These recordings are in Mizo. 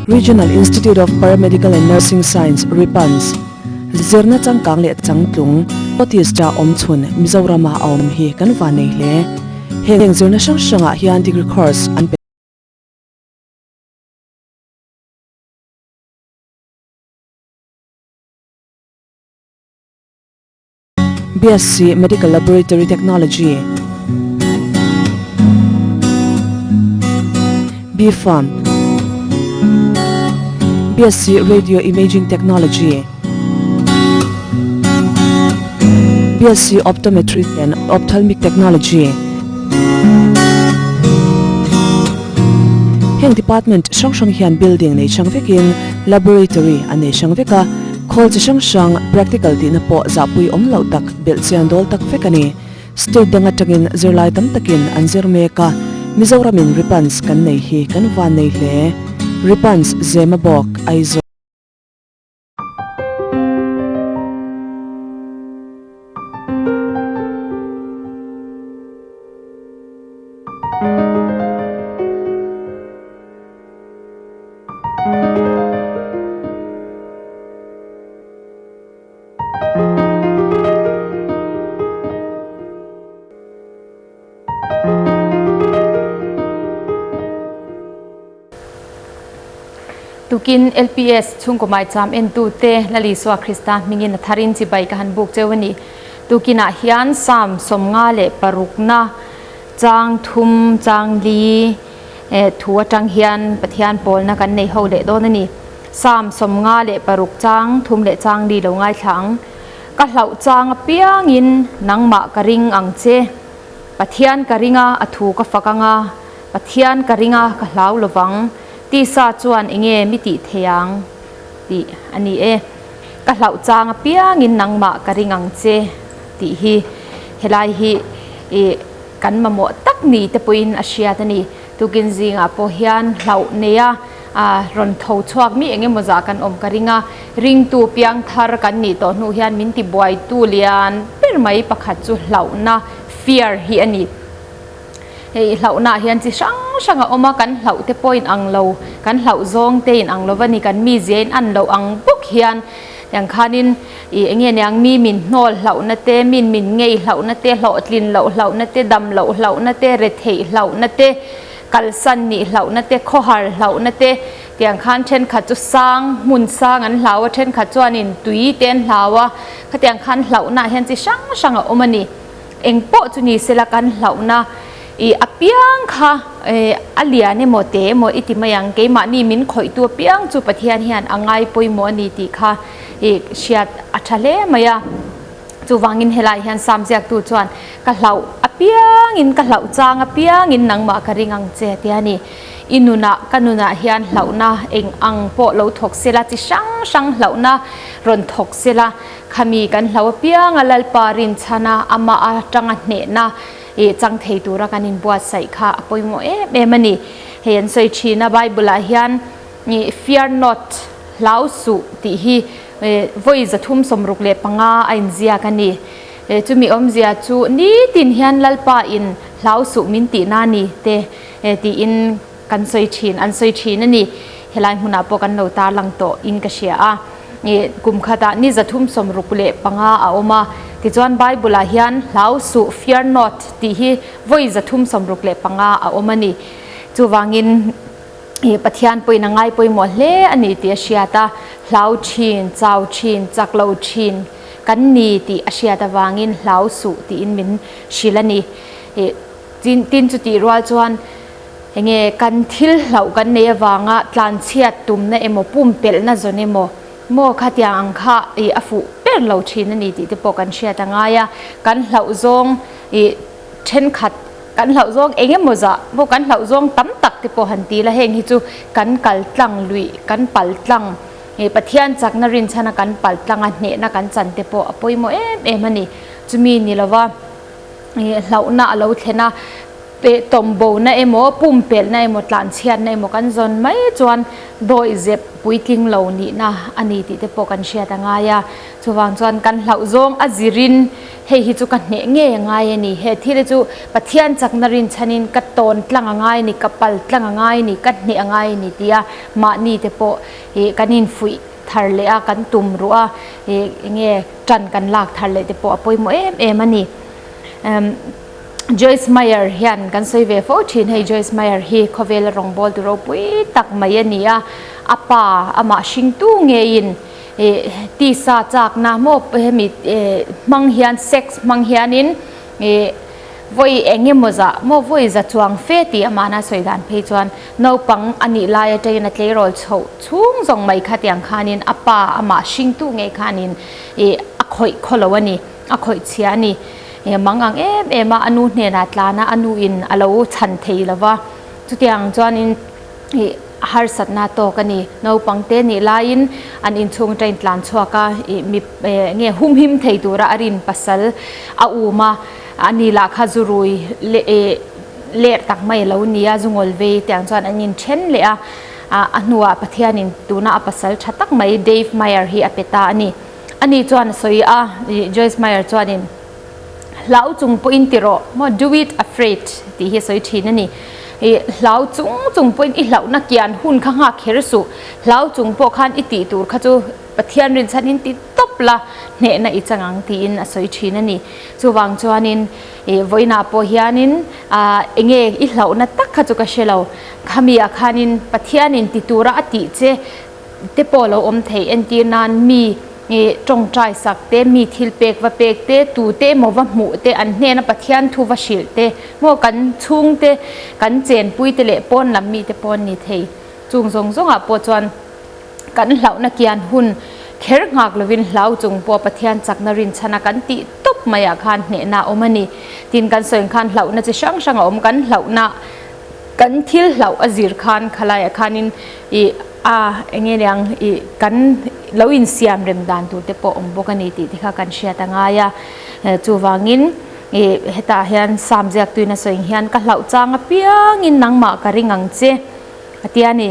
Regional Institute of Paramedical and Nursing Science, RIPANS, zirna changkang leh changtlung, Otis-a awm chhun Mizorama a awm hi kan van nei hle. Heng zirna hrang hrangah hian degree course an pe. BSc Medical Laboratory Technology, B-Pharm, BSc Radio Imaging Technology, BSc Optometry and Ophthalmic Technology. Heng department hrang hrang hian building nei hrang vekin laboratory an nei hrang vek a. Khawl chi hrang hrang practical tihna pawh zahpui awm loh tak belh chian dawl tak vek a ni. State dang atangin zirlai tam takin an zir mek a, Mizoramin Ripans kan nei hi kan van nei hle. Ripans Zemabawk, Aizawl. Tukin LPS chhungkaw maicham entute Lal Isua Krista hmingin a tharin chibai ka han buk cheu a ni. Tukinah hian Psalm 56na chang thum chang li Thu atang hian Pathian pawlna kan nei ho leh dawn a ni. Psalm 56 chang thum leh chang li lo ngaithla ang. Ka hlauh chang apiangin nangmah ka ring ang che. Pathian ka ring a, a thu ka fak ang a, Pathian ka ring a, ka hlau lovang. Tisa chuan enge mi tih thei ang tih a ni e. Ka hlauh chang apiangin nangmah ka ring ang che tih hi helai hi i. Kan mamawh tak ni te pawhin a hriat a ni. Tukin zingah pawh hian hlauh neia rawn tho chhuak mi eng emaw zah kan awm ka ring a. Ringtu piang thar kan nih tawh hnu hian min tibuaitu lian ber mai pakhat chu hlauhna, fear, hi a ni. Hei hlauhnaah hian chi hrang hrang a awm a, kan hlauh te pawh in ang lo, kan hlauh zawng te in ang lo va ni, kan mizia in an loh ang bawk hian tiang khanin I enge niang mi min hnawl hlauhna te, min min ngei hlauhna te, hlawhtlin loh hlauhna te, dam loh hlauhna te, retheih hlauhna te, kalsan nih hlauhna te, khawhar hlauhna te, tiang khan thenkhat chu sang, hmun sang an hlau a, thenkhat chuanin tui te an hlau a, khatiang khan hlauhna ah hian chi hrang hrang a awm a ni. Eng pawh chu ni sela kan hlauhna i apiang kha a lian emaw te emaw i ti mai ang, keimahni min khawihtu apiang chu Pathian hian a ngai pawimawh a ni tih kha i hriat a tha hle mai a. Chuvangin helai hian Sam ziaktu chuan ka hlauh apiangin ka hlauh chang apiangin nangmah ka ring ang che tia ni. I nunah ka nunah hian hlauhna eng ang pawh lo thawk sela chi hrang hrang hlauhna rawn thawk sela Khami kan hlo apianga Lalpa rinchhana amah atanga hnehna i chang thei tura kan inbuatsaih kha a pawimawh em em a ni. Hei an sawi thin a, Bible ah hian i fear not, hlau suh tih hi vawi 365 a inziak a ni. Chumi awmzia chu nitin hian Lalpa in hlau suh min tihna a ni te tiin Kan sawi thin, an sawi thin a ni. Helai hmunah pawh kan lo tarlang tawh in ka hria a. Ih, kum khatah ni 365 a awm a. Tichuan Bible-ah hian hlau suh, fear not, tih hi vawi 365 a awm a ni. Chuvangin ih, Pathian pawhin a ngai pawimawh hle a ni tih a hriat a. Hlau thin, chau thin, chak lo thin kan ni tih a hriat avangin hlau suh tiin min hrilh a ni. Ih, tin, tin chutih rual chuan Enge kan thil hlauh kan nei avanga tlanchhiat tumna emaw pumpelhna zawn emaw maw khatiang ang kha ih a fuh ber lo thin a ni tih te pawh kan hriat a ngai a, kan hlauh zawng ih thenkhat kan hlauh zawng eng emaw zah maw kan hlauh zawng tam tak te pawh han ti la heng hi chu kan kal tlang luih kan pal tlang ih Pathian chakna rinchhana kan pal tlang a hnehna kan chan te pawh a pawimawh em em a ni chumi ni lova ih hlauhna a lo thlen a. Tawmbo na emaw, pumpelhna emaw, tlanchhiatna emaw kan zawn mai chuan dawihzep puitling lo nihna a ni tih te pawh kan hriat a ngai a. Chuvang chuan kan hlauh zawng a zirin hei hi chu ka hneh ngei a ngai a ni. He thil hi chu Pathian chakna rinchhanin ka tawn tlang a ngai a ni, ka pal tlang a ngai a ni, ka hneh a ngai a ni tia mahni te pawh ih kan infuih thar leh a, kan tum ruh a, ih enge tan kan lak thar leh te pawh a pawimawh em em a ni. Joyce Meyer hian kan sawi ve fo thin, hei Joyce Meyer hi khawvela rawngbawltu ropui tak mai a ni a, a pa amah hringtu ngeiin ih tisa chakna maw hemi hmang hian sex hmang hianin ih vawi eng emaw zah maw vawi za chuang fe tih amahna sawi dan phei chuan naupang a nih lai atangin a tleirawl chhoh chhung zawng mai kha tiang khanin a pa amah hringtu ngei khanin ih a khawih khawlo a ni. A khawih chhia a ni. Mang ang em em a, a nu hnenah tlan a, a nu in a lo chhan thei lo va. Chutiang chuanin ih harsatna tawk a ni. Naupang te nih laiin an inchhung atangin tlan chhuak a, ih mi nge humhim thei tura a rin pasal a um a, a ni lah kha zu rui leh ih ler tak mai a lo ni a, zu ngawl vei tiang chuan an inthen leh a. A hnuah Pathianin tuna a pasal tha tak mai Dave Meyer hi a pe ta a ni. Ani chuan a sawi a, Joyce Meyer chuanin, Hlau chung pawhin ti rawh, maw do it afraid tih hi a sawi thin a ni. I hlau chung chung pawhin i hlauhna kian hun kha nghak kher suh, hlau chung pawh khan i tih tur kha chu Pathian rinchhanin ti tawp la, hnehna i chang ang tiin a sawi thin a ni. Chuvang chuanin i vawiinah pawh hianin enge i hlauhna tak kha chu ka hre lo, khamiah khanin Pathianin ti tura a tih che, te pawh lo awm thei entir nan mi ih tawngtai sak te, mi thil pek va pek te, tu te emaw va hmuh te, an hnena Pathian thu va hrilh te maw kan chhung te, kan chenpui te leh pawn lam mi te pawh an ni thei. Chung zawng zawngah pawh chuan kan hlauhna kian hun kher nghak lovin hlau chung pawh Pathian chakna rinchhana kan tih tawp maiah khan hnehna a awm a ni. Tin kan sawi ang khan hlauhna chi hrang hrang a awm, kan hlauhna kan thil hlauh a zir khan khalaiah khanin ih a enge niang ih kan lo insiam rem dan tur te pawh awm bawk a ni tih te kha kan hriat a ngai a chuvangin ih hetah hian sam ziak tuina sawi ang hian ka hlauh chang apiangin nangmah ka ring ang che a tia ni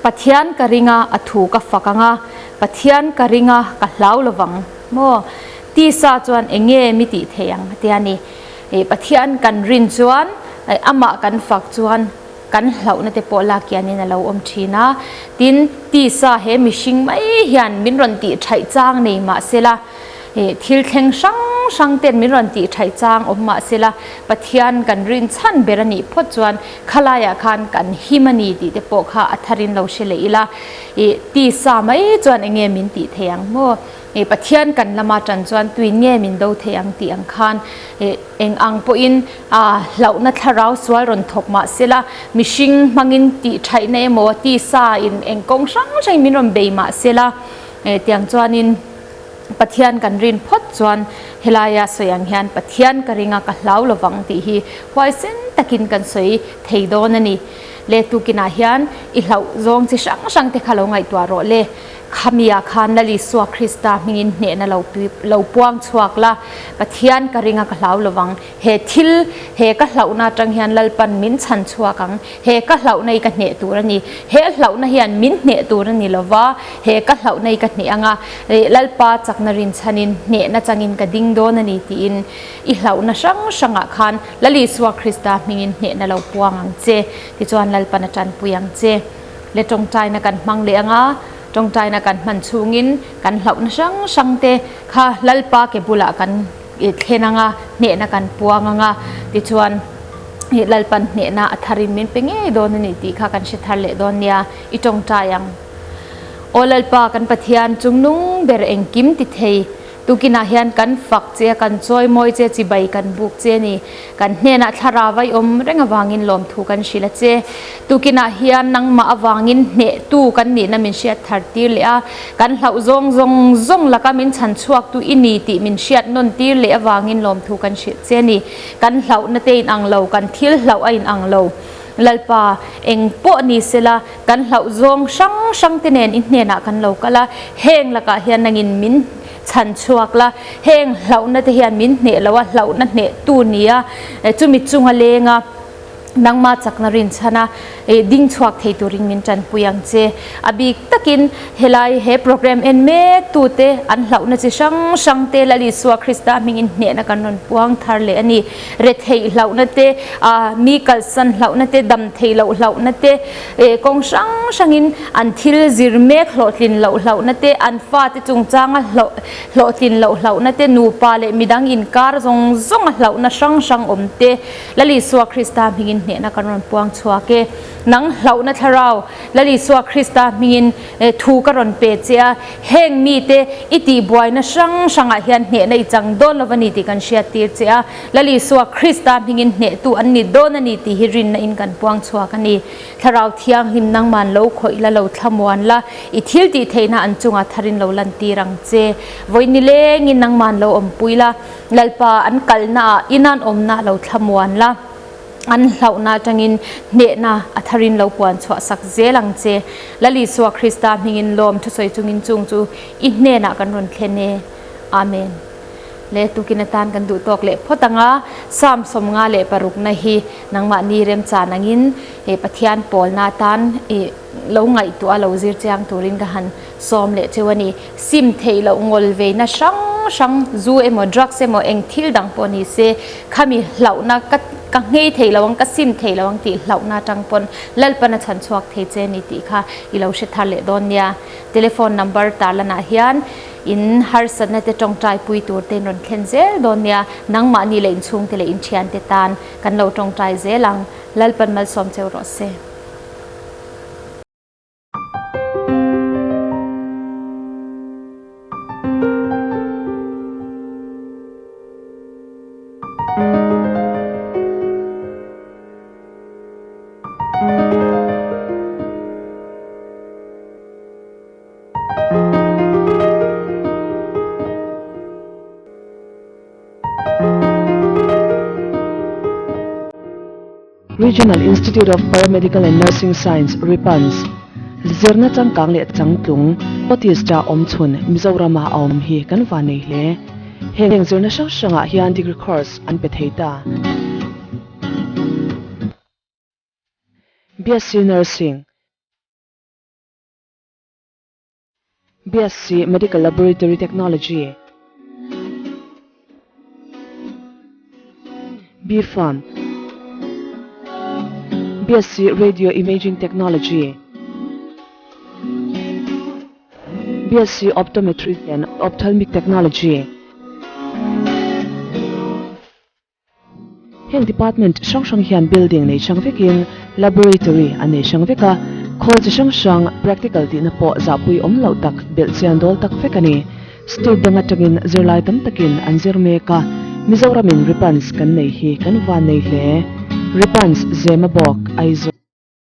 Pathian ka ring a a thu ka fak ang a Pathian ka ring a ka hlau lovang maw tisa chuan enge mi tih theih ang a tia ni. Ih Pathian kan rin chuan amah kan fak chuan kan hlauhna te pawh lak kianin a lo awm thin a. Tin, tisa he mihring mai hian min rawn tih thaih chang nei mah sela, ih thil thleng hrang hrang ten min rawn tih thaih chang awm mah sela, Pathian kan rin chhan ber a nih phawt chuan khalaiah khan kan him a ni tih te pawh kha a tharin lo hre leh ila. Ih tisa mai chuan eng nge min tih thei ang maw? Ih Pathian kan lama tan chuan tuin nge min do thei ang tih ang khan ih eng ang pawhin ah hlauhna thlarau sual rawn thawk mah sela mihring hmangin tih thaihna emaw tisa in eng kawng hrang hrangin min rawn bei mah sela ih tiang chuanin Pathian kan rin phawt chuan helaia sawi ang hian Pathian ka ringa ka hlau lovang tih hi huaisen takin kan sawi thei dawn a ni. Le tukinah hian i hlauh zawng chi hrang hrang te kha lo ngaihtuah rawh le. Khamia khan Lal Isua Krista hmingin hnehna lo lo puang chhuak la, Pathian ka ringa ka hlau lovang, he thil, he ka hlauhna atang hian Lalpan min chhan chhuak ang, he ka hlauhna hi ka hneh tur a ni, he hlauhna hian min hneh tur a ni lova, he ka hlauhna hi ka hneh anga, Lalpa chakna rinchhanin hnehna changin ka ding dawn a ni tiin i hlauhna hrang hrangah khan Lal Isua Krista hmingin hnehna lo puang ang che, tichuan Lalpan a tanpui ang che. Le tawngtaina kan hmang leh anga, tawngtaina kan hman chhungin kan hlauhna hrang hrang te kha Lalpa ke bulah kan thlen anga, hnehna kan puang anga, tichuan Lalpan hnehna a tharin min pe ngei dawn a ni tih kha kan hre thar leh dawn nia, i tawngtai ang. Aw Lalpa kan Pathian chungnung ber engkim ti thei Tukinah hian kan fak che a, kan chawimawi che, chibai kan buk che a ni. Kan hnenah thlarau vai awm reng avangin lawmthu kan hrilh a che. Tukinah hian nangmah avangin hnehtu kan nihna min hriat thar tir leh a, kan hlauh zawng zawng zawng laka min chhan chhuaktu i ni tih min hriat nawn tir leh avangin lawmthu kan hrilh che a ni. Kan hlauhna te inang lo, kan thil hlauh a inang lo. Lalpa, eng pawh ni sela, kan hlauh zawng hrang hrang te nen i hnenah kan lo kal a, heng lakah hian nangin min Chhan chhuak la, heng hlauhna te hian min hneh lo a, hlauhna hneh tu nia, chumi chunga lenga nangma chakna rinchhana ding chhuak thei turin min tanpui ang che. A bik takin helai he program en mek tute an hlauhna chi hrang hrang te Lal Isua Krista hmingin hnehna kan rawn puang thar leh a ni. Retheih hlauhna te, mi kalsan hlauhna te, dam theih loh hlauhna te, kawng hrang hrangin an thil zir mek hlawhtlin loh hlauhna te, an fate chungchanga hlawhtlin loh hlauhna te, nupa leh midang inkar zawng zawnga hlauhna hrang hrang awm te, Lal Isua Krista hmingin hnehna kan rawn puang chhuak e. Nang hlauhna thlarau, Lal Isua Krista hmingin thu ka rawn pe che a, heng mite i tihbuaina hrang hrangah hian hnehna i chang dawn lo a ni tih kan hriattir che a, Lal Isua Krista hmingin hnehtu an ni dawn a ni tih hi rinna in kan puang chhuak a ni. Thlarau Thianghlim nangman lo khawih la, lo thlamuan la, i thil tih theihna an chungah tharin lo lantir ang che. Vawi nilengin nangman lo awmpui la, Lalpa an kalnaah inan awmna lo thlamuan la, an hlauhna atangin hnehna a tharin lo puan chhuah sak zel ang che. Lal Isua Krista hmingin lawm thusawi chungin chung chu i hnenah kan rawn thlen e. Amen. Le tukin atan kan duh tawk leh phawt ang a, Psalm 56na hi nangmahni remchan angin he Pathian pawlna atan i lo ngaihtuah a lo zir chiang turin ka han sawm leh cheu a ni. Sim theih loh ngawl veina hrang hrang, zu emaw drugs emaw eng thil dang pawh ni se, khami hlauhna ka ka nghei thei lo ang, ka sim thei lo ang tih hlauhna atang pawn Lalpan a chhan chhuak thei che ni tih kha i lo hre thar leh dawn nia. Telephone number tarlanah hian in harsatna te tawngtai pui tur te in rawn thlen zel dawn nia. Nangmahni leh inchhungte leh inthiante tan kan lo tawngtai zel ang. Lalpan malsawm cheu rawh se. Regional Institute of Paramedical and Nursing Science, RIPANS, zirna changkang leh changtlung, Otista awm chhun Mizorama a awm hi kan va nei hle. Heng zirna hrang hrangah hian degree course an pe thei ta. BSc Nursing, BSc Medical Laboratory Technology, B.Pharm, BSc Radio Imaging Technology, BSc Optometry and Ophthalmic Technology. Heng department hrang hrang hian building nei hrang vekin laboratory an nei hrang vek a, khawl chi hrang hrang practical tihna pawh zahpui awm loh tak belh chian dawl tak vek a ni. State dang atangin zirlai tam takin an zir mek a, Mizoramin Ripans kan nei hi kan van nei hle. Ripans Zemabawk, Aizawl.